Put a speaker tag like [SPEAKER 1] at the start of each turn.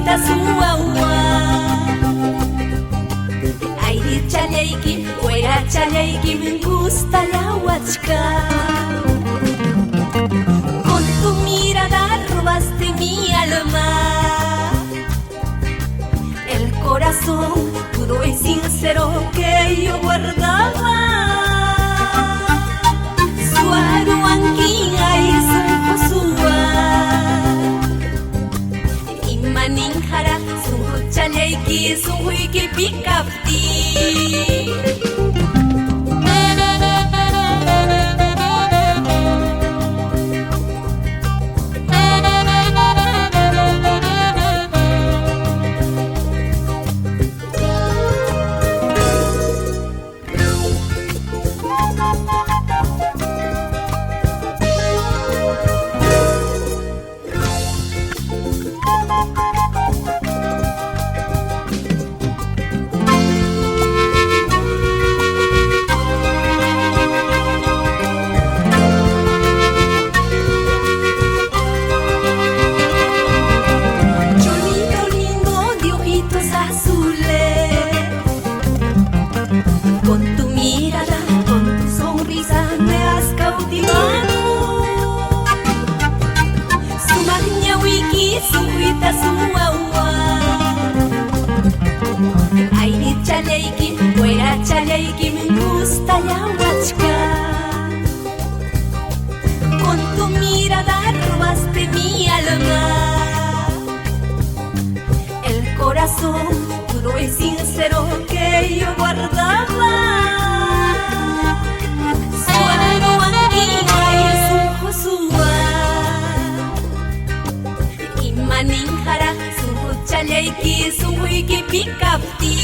[SPEAKER 1] Suwita suwawa Ayrichalayki, wayrachalayki me gusta la huachca. Con tu mirada robaste mi alma. El corazón puro y sincero que yo guardaba. Suaruanki ay sunqusua Imaninjara sunquchalayki sunquyki pikapti. Cholito lindo de ojitos azules, con tu mirada, con tu sonrisa me has cautivado. Sumaq ñawiyki, sunquyta suwawa. Ayrichalayki, wayrachalayki me gusta la huachca. Con tu mirada robaste mi alma. El corazón puro y sincero que yo guardaba. Suaruanki ay sunqusua Imaninjara sunquchalayki sunquyki pikapti.